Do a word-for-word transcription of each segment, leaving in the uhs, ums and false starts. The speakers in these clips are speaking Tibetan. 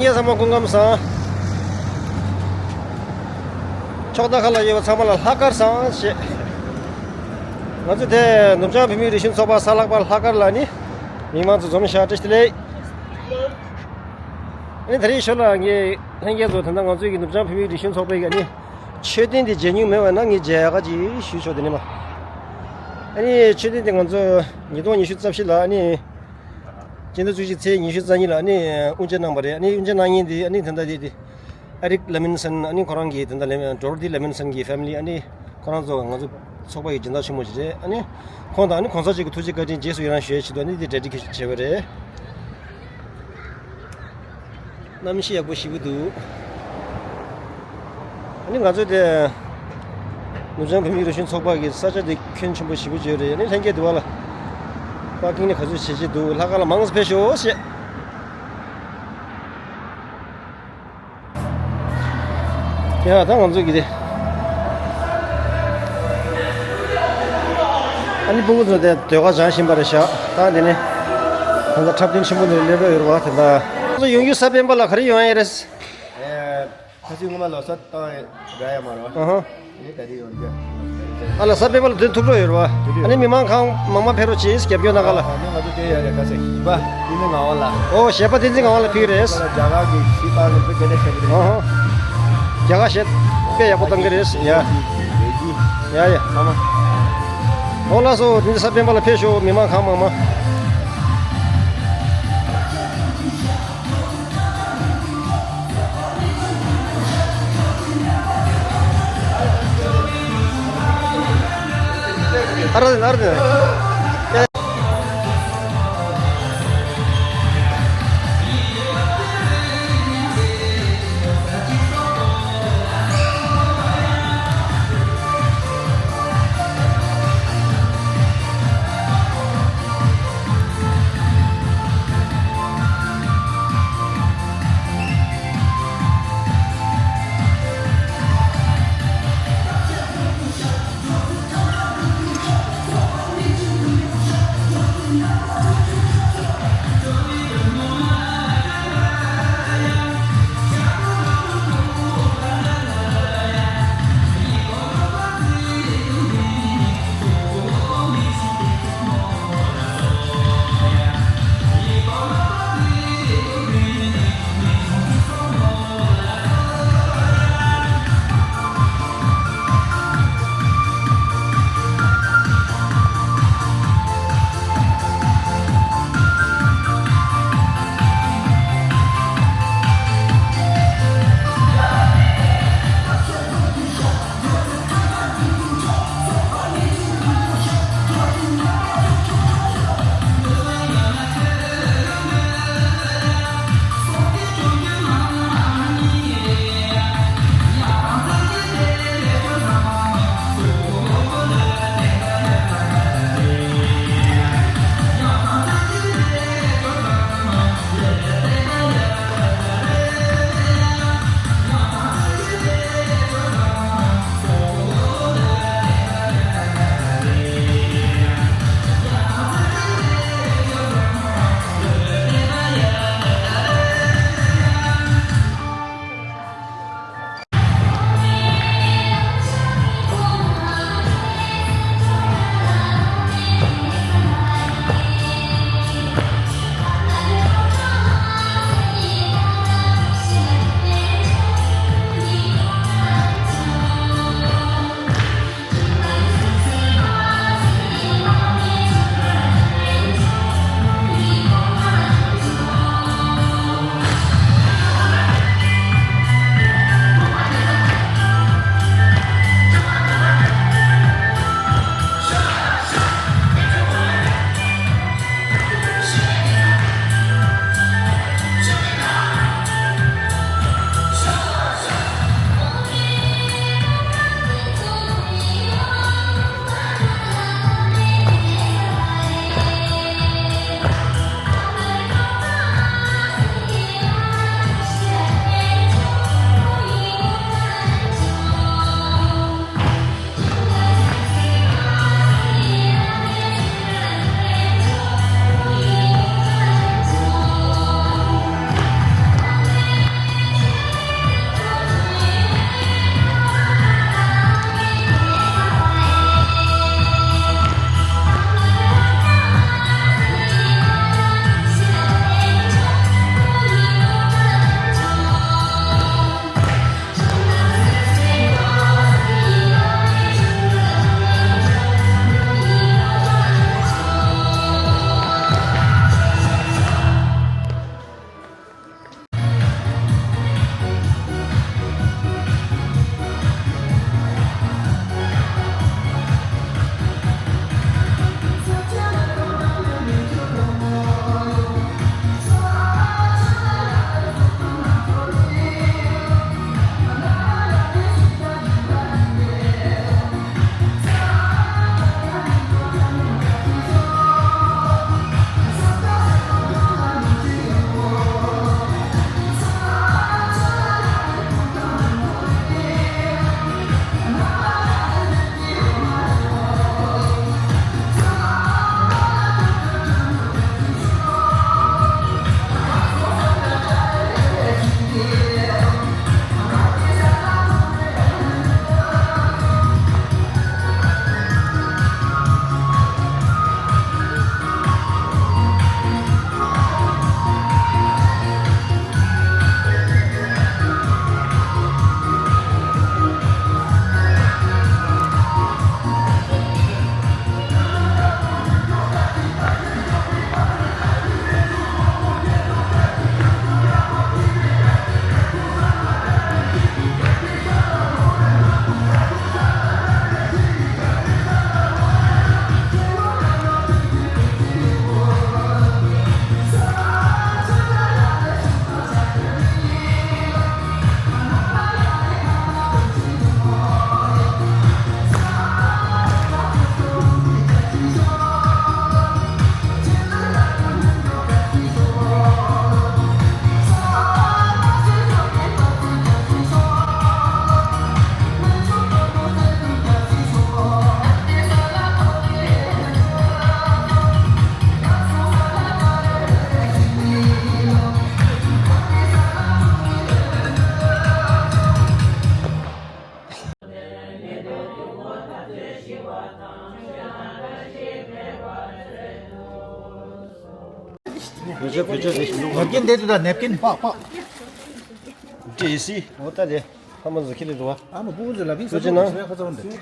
ཡ། ཚང་མ་སྐུ་ཁམས་བཟང་། ཕྱོགས་མཐའ་ཁག་ལ་ཡོད་པ་ཚང་མ་ལ་ལྷག་དཀར་བཟང་ཞེས། ང་ཚོ་དེ་ནུབ་བྱང་བོད་མིའི་རིག་གཞུང་ཚོགས་པ་གཟའ་ལྷག་པ་ལྷག་དཀར་ལ་ནི་མི་མང་ཚོ་འཛོམས་ཤག་བཀྲ་ཤིས་བདེ་ལེགས། ཨ་ནི་ད་རེས་ཞོར་ལ་ངས་ལྷན་རྒྱས་ཚོ་ད་ལྟ་ང་ཚོའི་གི་ནུབ་བྱང་བོད་མིའི་རིག་གཞུང་ཚོགས་པའི་གི་ཨ་ནི་མཆོད་རྟེན་དེ་མཇལ་མྱོང་མེད་པ་ན་ངས་མཇལ་ཡག་ག་ཅིག་ཞུས་ཆོག་དེ་ནི་མ། ཨ་ནི་མཆོད་རྟེན་དེ་ང་ཚོ་ཉིས་སྟོང་ཉི་ཤུ་རྩ་བཞི་ལ་ཨ་ནི་སྤྱི་ཟླ་བཅུ་གཅིག་ཚེས་ཉི་ཤུ་རྩ་གཉིས་ལ་ཨ་ནི་དབུ་འབྱེད་གནང་བ་རེད། ཨ་ནི་དབུ་འབྱེད་གནང་མཁན་དེ་ཨ་ནི་ད་ལྟ་དེ་དེ་ཨ་རིག་ལེ་མིན་སན། ཨ་ནི་ཁོ་རང་གི་ད་ལྟ་ལེ་མིན་ཌོ་རོ་ཐི་ལེ་མིན་སན་གི་ཕེ་མི་ལི། ཨ་ནི་ཁོ་རང་ཚོ་ང་ཚོ་ཚོགས་པ་ཡི་སྦྱིན་བདག་ཆེན་མོ་ཅིག་རེད། ཨ་ནི་ཁོང་དང་ཨ་ནི་གོང་ས་མཆོག་གི་ཐུགས་རྗེ་བཀའ་དྲིན་རྗེས་སུ་ཡི་རང་ཞུ་ཡས་ཆེད་དུ་ཨ་ནི་དེ་གྲ་སྒྲིག་བྱས་པ་རེད། གནམ་གཤིས་ཡག་པོ་ཞེ་པོ་འདུག་ཨ་ནི་ང་ཚོ་དེ་ནུབ་བྱང་བོད་མིའི་རིག་གཞུང་ཚོགས་པ་གི་ས་ཆ་དེ་ཁྱོན་ཆེན་པོ་ཞེ་པོ་ཅིག་རེད། ཨ་ནི་ལྷན་རྒྱས་དེ་བ་ལ་པར་ཀིང་ནི་ག་ཚོད་བྱེད་ཀྱི་འདུག་ལྷག་དཀར་ལ་མང་ཙམ་ཕེབས་ཤོག་ཞེས། ཡ། ད་ང་ཚོ་གི་དེ་ཨ་ནི་སྤུ་གུ་ཚོ་དེ་ཟློས་གར་སྦྱང་བཞིན་པ་རེད་ཤག་ད་དེ་ནི་ད་ལྟ་འཁྲབ་སྟོན་ཆེན་པོ་འདིར་སླེབས་རོགས་ཡོད་རེད་བ། དེ་ད་ང་ཚོ་ཡོང་རྒྱུ་གཟའ་སྤེན་པ་ལ་ག་རེ་ཡོང་ཡ་རེད། ཨེ། ཁ་སང་སྔོན་མ་ལོ་གསར་བཏང་ར་ཡ་མ་རོ། ཨ་ཧ། ཨ་ལ་གཟའ་སྤེན་པ་ལ་དེ་ཐུག་འགྲོ་ཡོད་རེད་བ། ཨ་ནི་མི་མང་གང་མང་མང་ཕེབས་རོགས་བྱེད། སྐྱབས་བཅོལ་ནང་ག་ལ། ཨ་ནི་ང་ཚོ་དེ་ཡ་རེད། ཁ་སང་ཞིག་པ་དེ་ནི་ང་བ་ལ། ཨོ། གཞས་པ་བསྟན་འཛིན་ངག་དབང་ལགས་ཕེབས་རེད། རྒྱ་གར་གྱི་གཞས་བཏང་ནས་དཔེ་དགའ་ལས་བྱས་པ་རེད། ཨ་ཧ། རྒྱ་གར་གཞས་དཔེ་ཡག་པོ་བཏང་གི་རེད་ཡ། རེད་ཀྱི། ཡ་ཡ། ཚང་མ། ཨོ་ལགས་སོ། དེ་ཚེ་གཟའ་སྤེན་པ་ལ་ཕེབས་ཤོག་མི་མང་གང་མང་མང་། ཨ་ར་ཨ་ར། བོད་ཆས་བོད་ཆས་རེད། ནེབ་ཀིན་དེ་ཚོ་དང་ནེབ་ཀིན་པགས་པགས། ཏི་སི་འོ་ད་དེ་ཧ་མ་ཟི་ཁི་ལི་འདུག་བ། ཨ་མ་ཕྲུ་གུ་ཚོ་ལ་ཕིག་ས་ཚོ་ན་ཁ་ཚོ་འདི།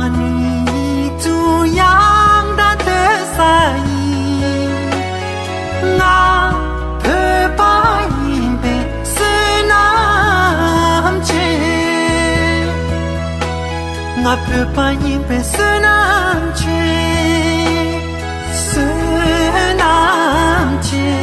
ང་ནི་ཀྲུང་དབྱང་དང་ཐོས་ས་ཡིན། ང་བོད་པ་ཡིན་པའི་བསོད་ནམས་ཆེ། ང་བོད་པ་ཡིན་པའི་བསོད་ནམས་ཆེ། བསོད་ནམས་ཆེ།